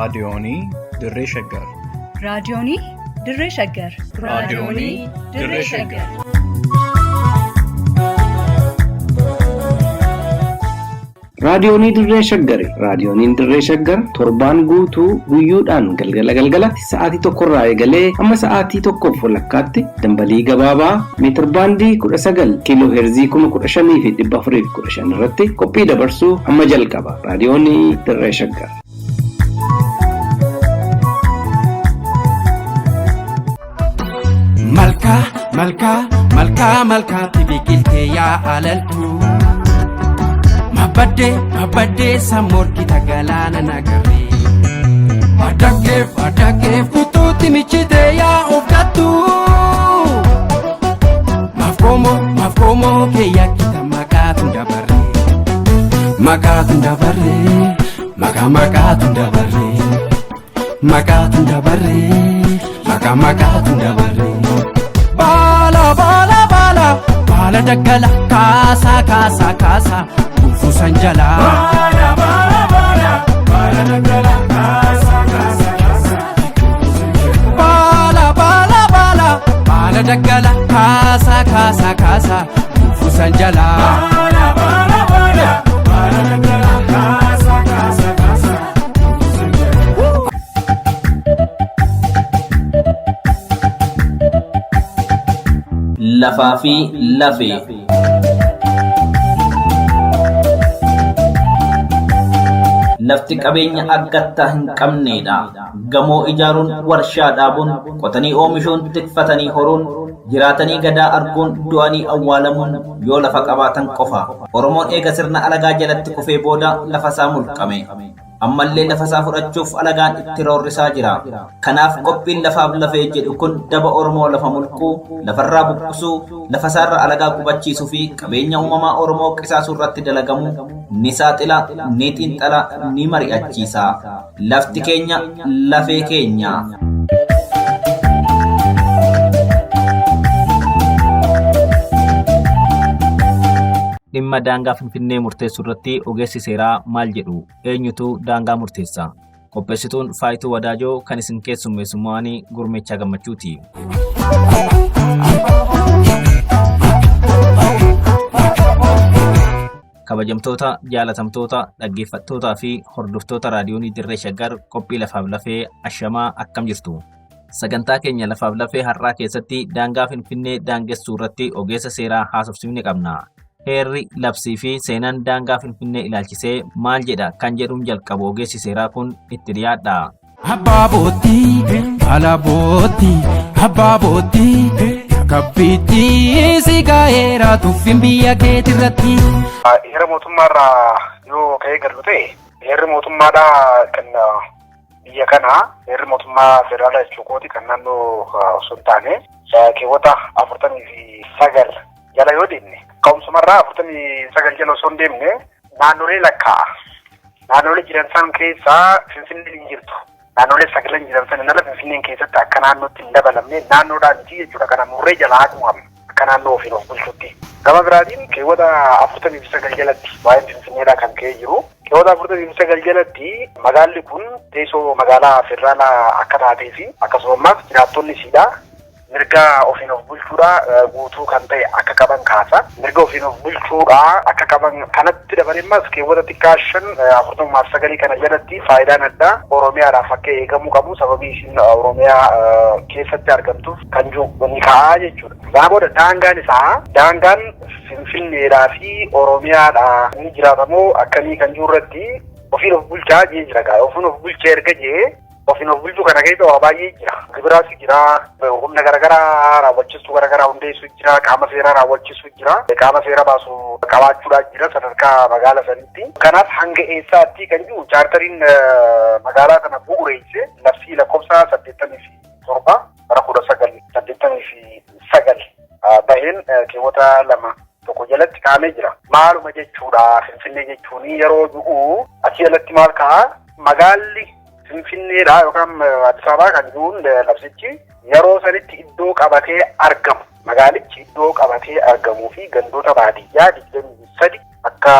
Raadiyoonii Dirree Shaggar. Raadiyoonii Dirree Shaggar. Raadiyoonii Dirree Shaggar. Raadiyoonii Dirree Shaggari. Raadiyooniin Dirree Shaggar torbaan guutuu guyyoodhaan galgala galgalatti sa'aatii tokkorraa eegalee hamma sa'aatii tokkoof walakkaatti dambalii gabaabaa meetirbaandii 19 kiiloo heerzii 15,415 irratti qophii dabarsuu hamma jalqaba. Raadiyoonii Dirree Shaggar. Malkaa malkaa malkaa malkaatti biqiltee yaa alaltu. Mabaddee mabaddee sammoorkita galaana nagarree. Adakkeef adakkeef kuttuutti michitee yaa of gattu. Mafkoomoo mafkoomoo keeyyakkita maqaatu dabarree. Maqaatu dabarree maqaa maqaatu dabarree. Maqaatu dabarree maqaa maqaatu dabarree. Baala baala baala baala daggala kaasaa kaasaa kaasaa kufuusan jalaa. Baala baala baala baala daggala kaasaa kaasaa kaasaa. Baala baala baala baala daggala kaasaa kaasaa kaasaa kufuusan jalaa. Baala baala baala baala daggala kaasaa kaasaa kaasaa. Lafaa fi lafee. Lafti qabeenya akkattaa hin qabneedha. Gamoo ijaaruun, warshaa dhaabuun, qotanii oomishuun, tikfatanii horuun, jiraatanii gadaa arguun, du'anii awwaalamuun yoo lafa qabaatan qofa. Oromoon eega sirna alagaa jalatti kufee booda lafasaa mulqame. Ammallee lafasaa fudhachuuf alagaan itti roorrisaa jira. Kanaaf qophiin lafaaf lafee jedhu kun daba Oromoo lafa mulquu, lafarraa buqqisuu, lafasaarra alagaa qubachiisuu fi qabeenya uumamaa Oromoo qisaasuu irratti dalagamu ni saaxila, ni xiinxala, ni mari'achiisa. Lafti keenya lafee keenya. Dhimma daangaa Finfinnee murteessuu irratti ogeessi seeraa maal jedhu? Eenyutu daangaa murteessa? Qopheessituun Faayituu Wadaajoo kan isin keessummeessu mo'anii Gurmeechaa Gammachuuti. Kabajamtoota, jaalatamtoota, dhaggeeffattootaa fi hordoftoota raadiyoonii Dirree Shaggar qophii lafaaf lafee ashamaa akkam jirtu? Sagantaa keenya lafaaf lafee har'aa keessatti daangaa Finfinnee daangessuu irratti ogeessa seeraa haasofsiifne qabna. Heerri, labsii fi seenaan daangaa Finfinnee ilaalchisee maal jedha kan jedhuun jalqabu ogeessi seeraa kun itti dhiyaadha. Abbaa boottii haala boottii abbaa boottii kabbiitti si gaa'eera tuffin biyya keetirratti. Heera mootummaarraa yoo ka'ee galu ta'e heerri mootummaadhaa kan biyya kanaa heerri mootummaa federaalaa jechuu kooti kan naannoo osoo hin taane keewwata 49 jala yoo deemne ka'umsumarraa 49 jala osoo hin deemne naannolee lakkaa'a. Naannolee jiran san keessaa Finfinneen hin jirtu. Naannolee sagalan jiran sana ala Finfinneen keessatti akka naannootti hin dabalamne naannoodhaa miti jechuudha. Kana murree jalaa haquu qabna akka naannoo ofiin of bulchutti. Gama biraatiin keewwata 49 jalatti waa'een Finfinneedhaa kan ka'ee jiru. Keewwata 49 jalatti magaalli kun teessoo magaalaa federaalaa akka taatee fi akkasumas jiraattonni isiidhaa mirga ofiin of bulchuudhaa guutuu kan ta'e akka qaban kaasa. Mirga ofiin of bulchuudhaa akka qaban kanatti dabalee ammas keewwata xiqqaa shan afurtamumaaf sagalii kana jalatti faayidaan addaa Oromiyaadhaaf akka eegamuu qabu sababii isin Oromiyaa keessatti argamtuuf kan jiru ni ka'a jechuudha. Isaa booda daangaan isaa daangaan Finfinneedhaa fi Oromiyaadhaa ni jiraatamoo akkamii kan jiru irratti ofiin of bulchaa jee jira gaa ofiin of bulchee erga jee ofiin of bulchuu kana keessa waa baay'ee jira. Gibiraatu jira, humna garaagaraa raawwachiistuu garaagaraa hundeessuu jira, qaama seeraa raawwachiisuu jira, qaama seera baasu qabaachuudhaa jira sadarkaa magaala sanitti. Kanaaf hanga eessaatti kan jiru chaartariin magaalaa kana bu'uureesse labsii lakkoofsa 87 bara 1989 baheen keewwata lama tokko jalatti kaa'amee jira. Maaluma jechuudha Finfinnee jechuun yeroo du'u asii alatti maal ka'a magaalli Finfinneedha yookaan Addis Ababaa kan jiruun labsichi yeroo sanitti iddoo qabatee argamu. Magaalichi iddoo qabatee argamuu fi gandoota baadiyyaa 23 akka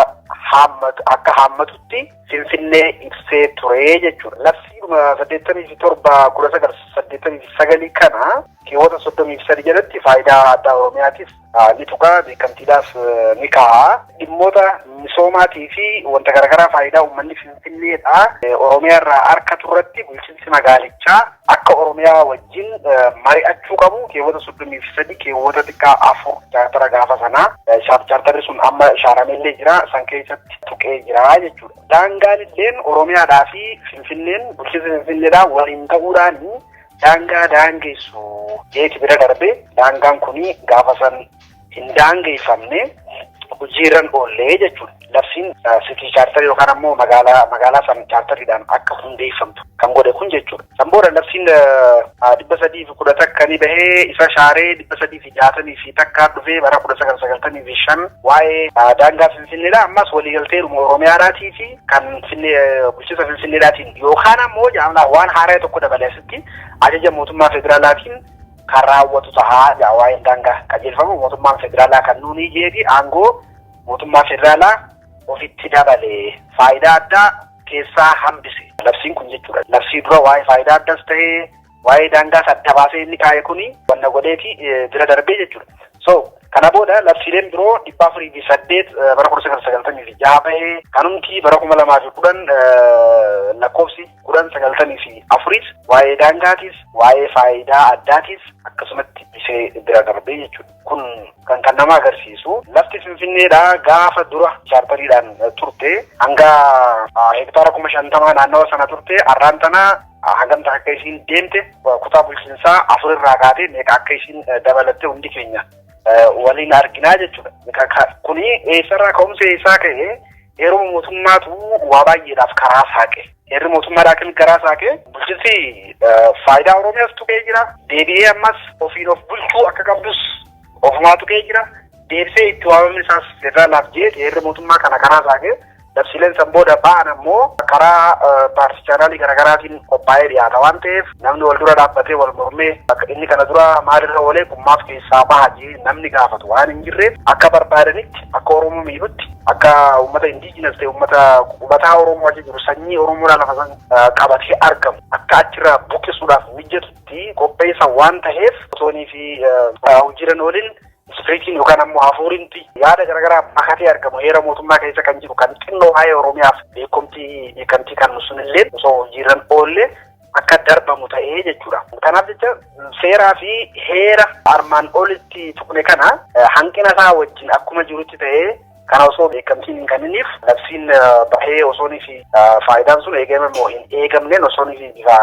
haammatu akka haammatutti Finfinnee ibsee ture jechuudha. Labsii 87 1989 kana keewwata 33 jalatti faayidaa addaa Oromiyaatiif ni tuqa, beekamtiidhaaf ni kaa'a. Dhimmoota misoomaatii fi wanta garaagaraa faayidaa uummanni Finfinneedha Oromiyaa irraa argatu irratti bulchiinsi magaalichaa akka Oromiyaa wajjin mari'achuu qabu keewwata 33 keewwata xiqqaa 4 chaartara gaafa sanaa chaartarri sun amma shaarameellee jira, san keessatti tuqee jira jechuudha. Daangaan illeen Oromiyaadhaa fi Finfinneen bulchiinsa Finfinneedhaa waliin ta'uudhaan daangaa daangeessu jeeti bira darbee daangaan kuni gaafa san hin daangeeffamne hojiirran oollee jechuudha. Labsiin city charter yookaan ammoo magaalaa san chaartariidhaan akka hundeeffamtu kan godhe kun jechuudha. San booda labsiin 311 ni bahee isa shaaree 361 dhufee bara 1995 waa'ee daangaa Finfinneedha. Ammas waliigalteeruma Oromiyaadhaatii fi kan bulchiinsa Finfinneedhaatiin yookaan ammoo waan haaraa tokko dabalee asitti ajaja mootummaa federaalaatiin kan raawwatu tahaa waa'een daangaa qajeelfama mootummaan federaalaa kan nuuni jeeti aangoo mootummaa federaalaa ofitti dabalee faayidaa addaa keessaa hambise labsiin kun jechuudha. Labsii dura waa'ee faayidaa addaas ta'ee waa'ee daangaas adda baasee inni kaa'e kuni wanna godheeti bira darbee jechuudha. So kana booda labsiileen biroo 408 bara 1996 bahee kanumti bara 2010 lakkoofsi 1094 waa'ee daangaatis waa'ee faayidaa addaatis akkasumatti bisee bira darbee jechuudha. Kun kan nama agarsiisu lafti Finfinneedhaa gaafa dura chaartariidhaan turte hanga hektaara 50,000 naannawa sana turte har'aan tana hangamta akka isiin deemte kutaa bulchiinsaa 4 irraa kaatee meeqa akka isiin dabalatte hundi keenya waliin arginaa jechuudha. Kuni eessarraa ka'umsa eessaa ka'e yeroo mootummaatu waa baay'eedhaaf karaa saaqe. Heerri mootummaadhaa kan karaa saaqe bulchiinsi faayidaa Oromiyaas tuqee jira. Deebi'ee ammas ofiin of bulchuu akka qabdus ofumaa tuqee jira. Deebisee itti waamamni isaas federaalaaf jee heerri mootummaa kana karaa saaqe. Labsiileen san booda ba'an ammoo karaa paartii chaanaalii garaagaraatiin qophaa'ee dhiyaata waan ta'eef namni wal dura dhaabbatee wal mormee inni kana dura maalirra oolee kummaaf keessaa baha jee namni gaafatu waan hin jirreef akka barbaadanitti akka Oromoo miidhutti akka uummata indigenous ta'e uummata qubataa Oromoo achi jiru sanyii Oromoodhaa lafa san qabatee argamu akka achirraa buqqisuudhaaf mijatutti qopheessan waan ta'eef osoonii fi hojiirran ooliin ispiriitiin yookaan ammoo hafuurinti yaada garaagaraa makatee argamu heera mootummaa keessa kan jiru kan xinnoo waa'ee Oromiyaaf beekamtii kan sunillee osoo hojiirran oolle akka darbamu ta'ee jechuudha. Kanaaf jecha seeraa fi heera armaan olitti tuqne kana hanqina isaa wajjin akkuma jirutti ta'ee kana osoo beekamtiin hin kenniniif labsiin bahee osoonii fi faayidaan sun eegame moo hin eegamneen osoonii fi bifa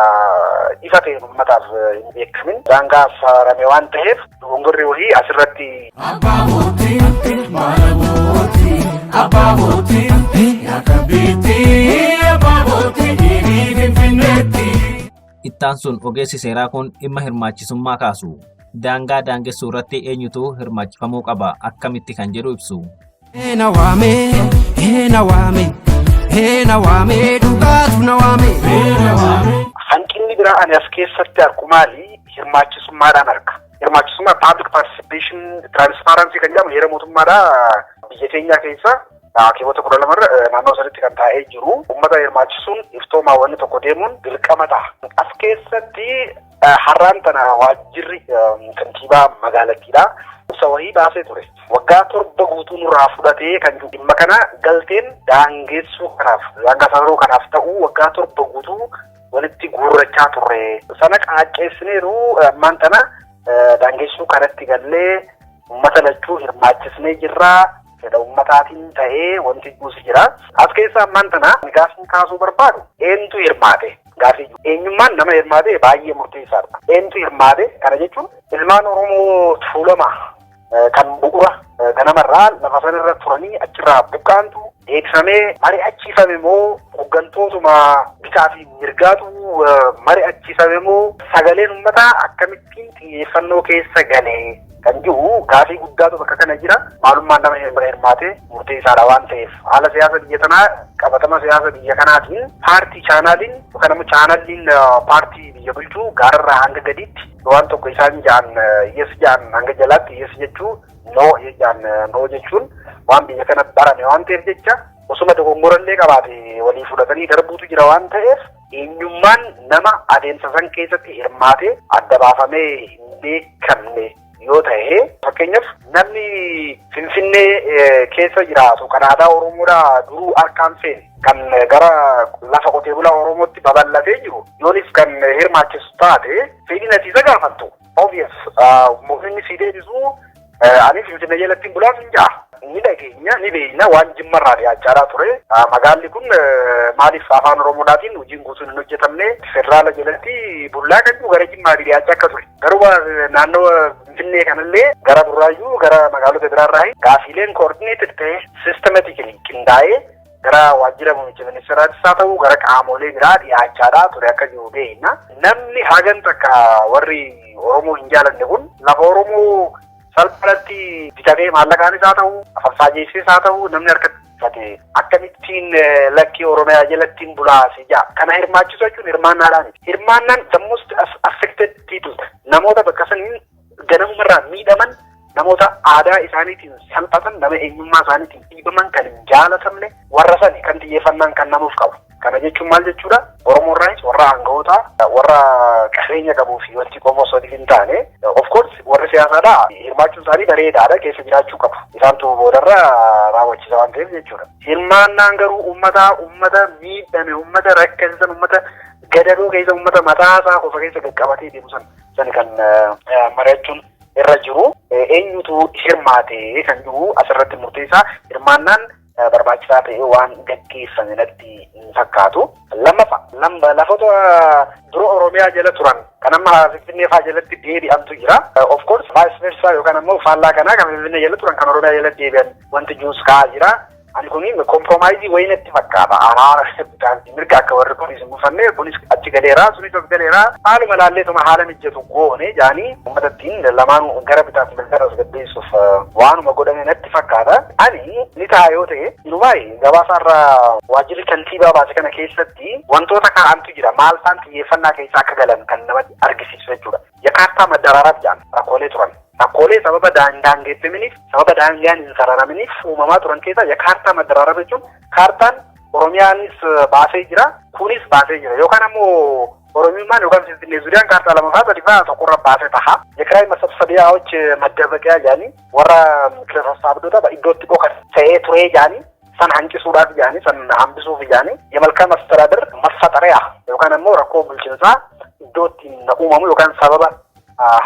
ifa ta'een uummataaf hin beekamin daangaa sararame waan ta'eef dogongorri wayii asirratti. Abbaa mootii, abbaa mootii, yaakabiitti, abbaa mootii, dhiirii Finfinneetti. Ittaan sun ogeessi seeraa kun dhimma hirmaachisummaa kaasu. Daangaa daangessuu irratti eenyutu hirmaachifamuu qaba akkamitti kan jedhu ibsu. Na waame, na waame, na waame, dhugaatu na waame. Hanqinni biraa ani as keessatti argu maali? Hirmaachisummaadhaan arga. Hirmaachisummaa public participation transparency kan jedhamu heera mootummaadhaa biyya keenyaa keessa keewwata 12 irra naannoo sanitti kan taa'ee jiru. Uummata hirmaachisuun iftoomaa wanni tokko deemuun dirqama ta'a. As keessatti har'aan tana waajjirri kantiibaa magaalattiidha. Ibsa wayii baasee ture. Waggaa 7 guutuu nurraa fudhatee kan jiru dhimma kana galteen daangeessuu kanaaf daangaa sararuu kanaaf ta'uu waggaa 7 guutuu walitti guurrachaa turre. Sana qaacceessineeru ammaan tana daangeessuu kanatti gallee uummata lachuu hirmaachisnee jirraa. Fedha uummataatiin ta'ee wanti kuusi jira. As keessa ammaan tana gaaffiin kaasuu barbaadu eenyutu hirmaate? Gaaffii eenyummaan nama hirmaate baay'ee murteessaadha. Eenyutu hirmaate kana jechuun ilmaan Oromoo tuulamaa kan bu'uura ganamarraa lafa sanarra turanii achirraa buqqaantu deebifamee mari'achiifame moo hooggantootuma bitaa fi mirgaatu mari'achiifame moo sagaleen uummataa akkamittiin xiyyeeffannoo keessa galee kan jiru gaafii guddaatu bakka kana jira. Maalummaan nama hirmaate murteessaadha waan ta'eef haala siyaasa biyya tanaa qabatama siyaasa biyya kanaatiin paartii chaanaaliin yookaan ammoo chaanaliin paartii biyya bulchuu gaararraa hanga gadiitti waan tokko isaan ja'an yes ja'an hanga jalaatti yes jechuu no ja'an no jechuun waan biyya kana barame waan ta'eef jecha osuma dogongorallee qabaate walii fudhatanii darbuutu jira waan ta'eef Eenyummaan nama adeemsa san keessatti hirmaate adda baafamee hin beekamne yoo ta'e, fakkeenyaaf namni Finfinnee keessa jiraatu kan aadaa Oromoodhaa duruu harkaan seene, kan gara lafa qotee bulaa Oromootti babal'atee jiru yoonis kan hirmaachisu taate, fedhiin ati isa gaafattu obvious inni si deebisu "Ani Finfinnee jalatti bulaaf" hin ja'a. Ni dhageenya, ni beekna, waan Jimmarraa dhiyaachaa ture. Magaalli kun maaliif afaan Oromoodhaatiin hojiin guutuun hin hojjetamne, federaala jalatti bullaa kan jiru gara Jimmaa dhiyaachaa akka ture. Garuu naannoo Finfinnee kanallee gara Burraayyuu, gara magaalota biraarraa gaafiileen coordinated ta'e, systematically qindaa'ee gara waajjira muummicha ministeeraattis haa ta'u gara qaamolee biraa dhiyaachaadhaa ture akka jiru beekna. Namni hagan takka warri Oromoo hin jaalanne kun lafa Oromoo salphatti bitatee, maallaqaanis haa ta'u, faffaajeessis haa ta'u, namni harkatti uffate akkamittiin lakkii Oromiyaa jalattiin bulaase jaa. Kana hirmaachisu jechuun hirmaannaadhaan. Hirmaannaan the most affected people, namoota bakka saniin ganamumarraa miidhaman, namoota aadaa isaaniitiin salphatan, nama eenyummaa isaaniitiin dhiibaman, kan hin jaalatamne, warra sani kan xiyyeeffannaan kan namuuf qabu. Kana jechuun maal jechuudha? Oromoorraayis warra aanga'oota, warra qabeenya qabuu fi wanti qofa osoo hin taane, of course warri siyaasaadhaa hirmaachuun isaanii bareedaadha, keessa jiraachuu qabu. Isaantu boodarra raawwachiisa waan ta'eef jechuudha. Hirmaannaan garuu uummata, uummata miidhame, uummata rakkasan, uummata gadadoo keessa, uummata mataa isaa qofa keessa qaqqabatee deemu san kan mari'achuun irra jiru. Eenyutu hirmaate kan jiru asirratti murteessaa. Hirmaannaan barbaachisaa ta'e waan gaggeeffame natti hin fakkaatu. Lammaffaa, lafoota dura Oromiyaa jala turan kan amma Finfinnee fa'aa jalatti deebi'antu jira. Of course vice versa yookaan ammoo faallaa kanaa kan Finfinnee jala turan kan Oromiyaa jala deebi'an wanti jiruus ka'aa jira. Ani kuni compromise wayii natti fakkaata. Araara bitaa mirga akka warri kunis hin buufanne, kunis achi galeeraa, sunis as galeeraa, haaluma laalleetuma haala mijatu goone jaanii uummatattiin lamaanuu gara bitaaf mirga tasgabbeessuuf waanuma godhame natti fakkaata. Ani ni ta'a yoo ta'e, inumaa gabaasaarraa waajjirri kantiibaa baase kana keessatti wantoota kaa'antu jira. Maal isaan xiyyeeffannaa keessa akka galan kan namatti argisiisu jechuudha. የካርታ መደራረብ jedhan rakkoolee turan. Rakkoolee sababa daangeeffaminiif, sababa daangaan hin sararaminiif uumamaa turan keessaa የካርታ መደራረብ jechuun kaartaan Oromiyaanis baasee jira, kunis baasee jira. Yookaan ammoo Oromiyummaan yookaan Finfinnee ዙሪያን kaartaa lamaffaa sadiffaa tokkorra baasee taha. የኪራይ መሰብሰቢያዎች መደበቂያ jedhanii warra kireeffasaabdota iddootti dhokan ta'ee turee jedhanii san hanqisuudhaaf jedhanii, san hambisuuf jedhanii, የመልካም አስተዳደር መፈጠሪያ yookaan ammoo rakkoo bulchiinsaa iddoo ittiin uumamu yookaan sababa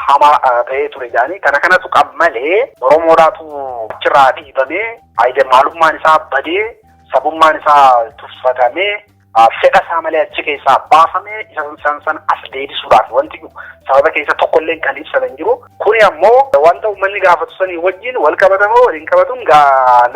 hamaa ta'ee ture jedhanii kana kanatu qaba malee, Oromoodhaatu achirraa dhiibamee, ayida maalummaan isaa badee, sabummaan isaa tuffatamee, fedha isaa malee achi keessaa baafamee isa san san as deebisuudhaaf wanti sababa keessa tokkollee kan ibsan hin jiru. Kuni ammoo wanta uummanni gaafatu sanii wajjin wal qabatamoo waliin qabatuun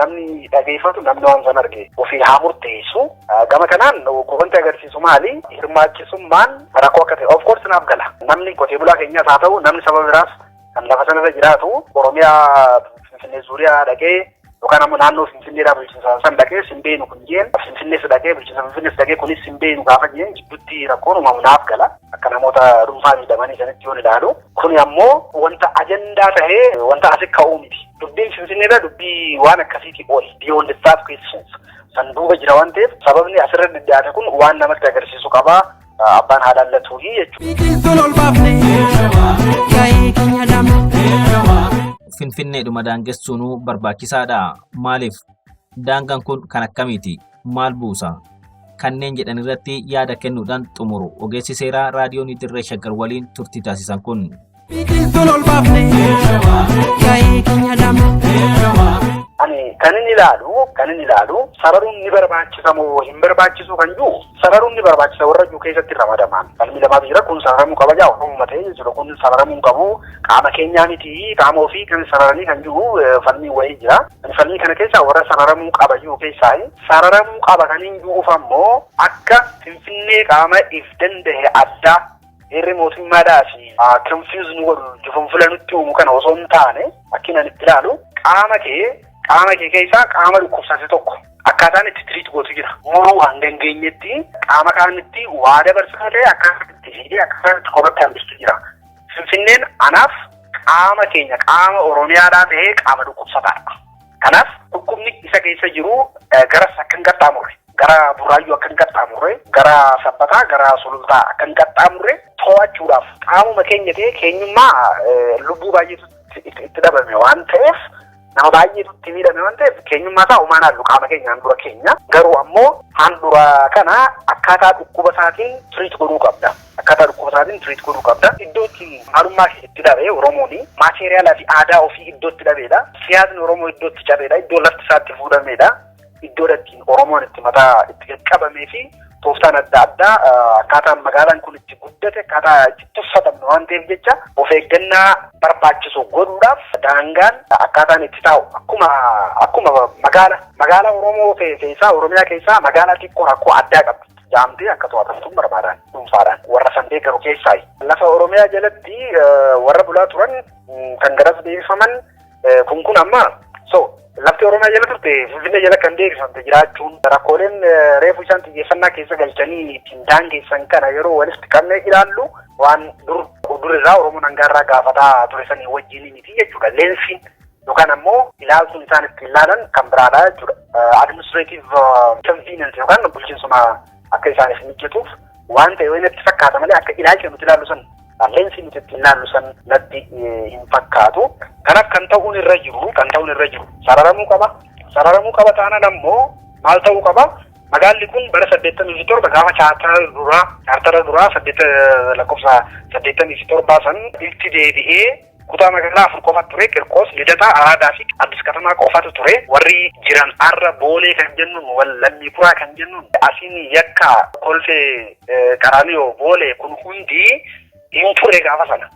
namni dhageeffatu, namni waan san arge ofii haa murteessu. Gama kanaan wanti agarsiisu maali? Hirmaachisummaan rakkoo akka ta'e of course naaf gala. Namni qotee bulaa keenyas haa ta'u, namni saba biraas kan lafa sanarra jiraatu Oromiyaa Finfinnee ዙሪያ dhaqee yookaan ammoo naannoo Finfinneedhaa bulchiinsa san dhaqee "Sin beenu" kun jeen, Finfinnees dhaqee, bulchiinsa Finfinnees dhaqee kunis "Sin beenu" gaafa jeen, jidduutti rakkoon uumamu naaf gala. Akka namoota dhuunfaa miidhamanii sanitti yoon ilaalu, kuni ammoo wanta ajandaa tahee wanta asi ka'uu miti. Dubbiin Finfinneedha dubbii waan akkasiitii oli. Beyond that questions. San duuba jira waan ta'eef, sababni asirra dhiyaate kun waan namatti agarsiisu qabaa. Abbaan haadhallatuufi jechuudha. Biqiltuun ol baafne gahee keenya dhabne. Finfinneedhuma daangessuunuu barbaachisaadha. Maaliif? Daangaan kun kan akkamiiti? Maal buusa? Kanneen jedhan irratti yaada kennuudhaan xumuru ogeessi seeraa raadiyoonii Dirree Shaggar waliin turtii taasisan kun. Biqiltuun ol baafne gahee keenya dhabne. Ani kan inni ilaalu sararuun ni barbaachisa moo hin barbaachisu kan jiru, sararuun ni barbaachisa warra jiru keessatti ramadamaan. Falmi lamaatu jira: kun sararamuu qaba jaa Oromuma ta'e jechuudha, kun sararamuu hin qabu, qaama keenyaa miti, qaama ofii kan sararanii kan jiru falmii wayii jira. Ani falmii kana keessaa warra sararamuu qaba jiru keessaa sararamuu qaba kan hin jiruuf ammoo akka Finfinnee qaama if danda'e addaa heerri mootummaadhaa fi confuse nu godhu, jufunfula nutti uumu kana osoo hin taane, akkin ani itti ilaalu, qaama kee keessaa qaama dhukkubsate tokko akkaataan itti treat gootu jira. Muruu hanga hin geenyetti qaama kaanitti waa dabarsa malee akkaataan itti fiidee akkaataan itti kophatti hambistu jira. Finfinneen anaaf qaama keenya, qaama Oromiyaadhaa ta'ee qaama dhukkubsataadha. Kanaaf dhukkubni isa keessa jiru garas akka hin qaxxaamurre, Gara Burraayyuu akka hin qaxxaamurre, gara Sabbataa, gara Sulultaa akka hin qaxxaamurre to'achuudhaaf qaamuma keenya ta'e keenyummaa lubbuu baay'eetu itti dhabame waan ta'eef, nama baay'eetu itti miidhame waan ta'eef, keenyummaa isaa homaan haallu qaama keenya handhuura keenya. Garuu ammoo handhuura kana akkaataa dhukkuba isaatiin treat godhuu qabda. Akkaataa dhukkuba isaatiin treat godhuu qabda. Iddoo itti maalummaa itti dhabe Oromooni maateeriyaalaa fi aadaa ofii iddoo itti dhabeedha. Siyaasni Oromoo iddoo itti cabeedha. Iddoo lafti isaatti fuudhameedha. Iddoo ittiin Oromoon itti mataa itti qaqqabamee fi tooftaan adda addaa akkaataan magaalaan kun itti guddate akkaataa itti tuffatamne waan ta'eef jecha of eeggannaa barbaachisu godhuudhaaf daangaan akkaataan itti taa'u akkuma magaala Oromoo keessaa, Oromiyaa keessaa magaalaa xiqqoo rakkoo addaa qabdi. Jaamtee akka to'atamtuun barbaadan dhuunfaadhaan warra san deeggaru keessaayi. Lafa Oromiyaa jalatti warra bulaa turan kan garas deebifaman kun amma so lafti Oromiyaa jala turte Finfinnee jala kan deebifamte jiraachuun rakkooleen reefu isaan xiyyeeffannaa keessa galchanii ittiin daangeessan kana yeroo walitti qabnee ilaallu waan dur irraa Oromoon hangaarraa gaafataa ture sanii wajjin miti jechuudha. Leensiin yookaan ammoo ilaaltuun isaan ittiin ilaalan kan biraadha jechuudha. Administrative convenience yookaan bulchiinsuma akka isaaniif mijatuuf waan ta'e wayii natti fakkaata malee akka ilaalcha nuti ilaallu san, leensii nuti ittiin ilaallu san natti hin fakkaatu. Kanaaf kan ta'uun irra jiru sararamuu qaba. Sararamuu qaba taanaan ammoo maal ta'uu qaba? Magaalli kun bara 87 gaafa chaartara duraa lakkoofsa 87 san itti deebi'ee kutaa magaalaa afur qofa ture: Qirqoos, Lidataa, Araadaa fi Addis Katamaa qofatu ture. Warri jiran arra Boolee kan jennuun, wal Lammii Kuraa kan jennuun, asiin Yakka, Kolfee, Qaraaniyoo, Boolee kun hundi hin ture gaafa sana.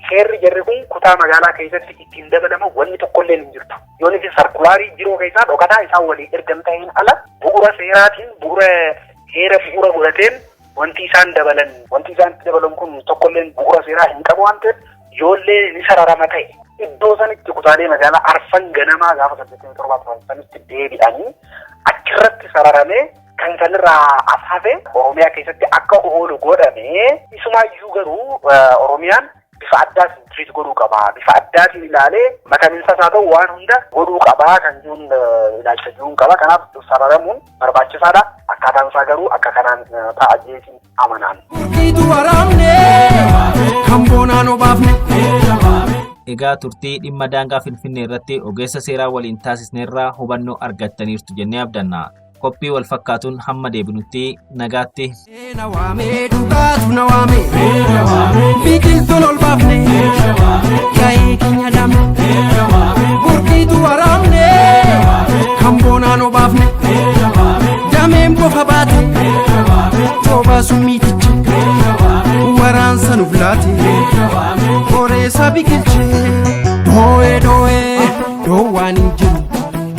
Seerri jarri kun kutaa magaalaa keessatti ittiin dabalamu wanni tokkollee hin jirtu. Yoon ifi sarkulaarii jiroo keessaa dhokataa isaan walii ergan ta'een ala bu'uura seeraatiin, bu'uura heera bu'uura godhateen wanti isaan itti dabalan kun tokkolleen bu'uura seeraa hin qabu waan ta'eef, yoollee ni sararama ta'e iddoo sanitti kutaalee magaalaa arfan ganamaa gaafa 87 turan sanitti deebi'anii achirratti sararamee kan sanirraa as hafe Oromiyaa keessatti akka oolu godhamee, isumaayyuu garuu Oromiyaan bifa addaatiin treat godhuu qaba. Bifa addaatiin ilaalee makamiinsa isaa ta'u waan hunda godhuu qaba kan jiruun ilaalcha jiruun qaba. Kanaaf sararamuun barbaachisaadha. Akkaataan isaa garuu akka kanaan ta'a jeetiin amanaan. Burqiitu waraabne kan boonaan obaafne. Egaa turtii dhimma daangaa Finfinnee irratti ogeessa seeraa waliin taasisneerraa hubannoo argattaniirtu jennee abdanna. Qophii wal fakkaatuun hamma deebinutti nagaatti. Na waamee dhugaatu na waamee biqiltuun ol baafne ga'ee keenya damne burqiitu waraabne kan boonaan obaafne dameen bofa baate coobaa summiitichi waraansa nuuf laate qoreessa biqilche doo'ee doo'ee doowwaan hin jiru,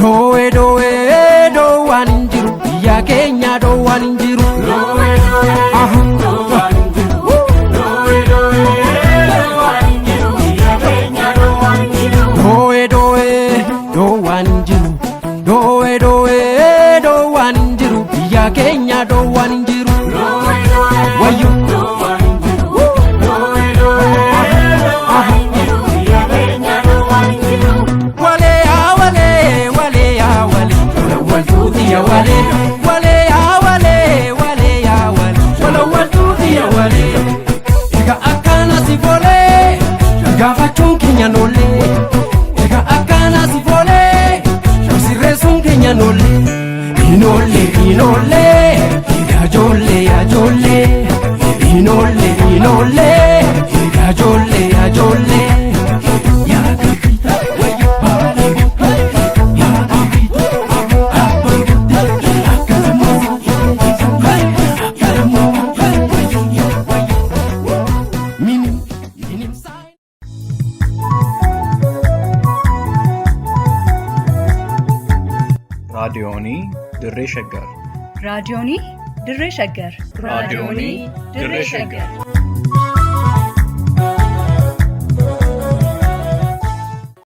doo'ee doo'ee doowwaan hin jiru, biyya keenya doowwaan hin jiru. Aha. Doo'ee doo'ee doowwaan hin jiru, doo'ee doo'ee doowwaan hin jiru, biyya keenya doowwaan hin jiru. Wayyo. Aha. Walee yaa walee, walee yaa walee, walawwaltuuti yaa walee, walee yaa walee, walee yaa walee, walawwaltuuti yaa walee. Egaa akkana si folee gaafachuun keenya noollee, egaa akkana si folee sirreessuun keenya noollee, inoollee inoollee egaa ijoollee yaa ijoollee, inoollee inoollee egaa ijoollee yaa ijoollee. Yaa Raadiyoonii Dirree Shaggar. Raadiyoonii Dirree Shaggar. Raadiyoonii Dirree Shaggar.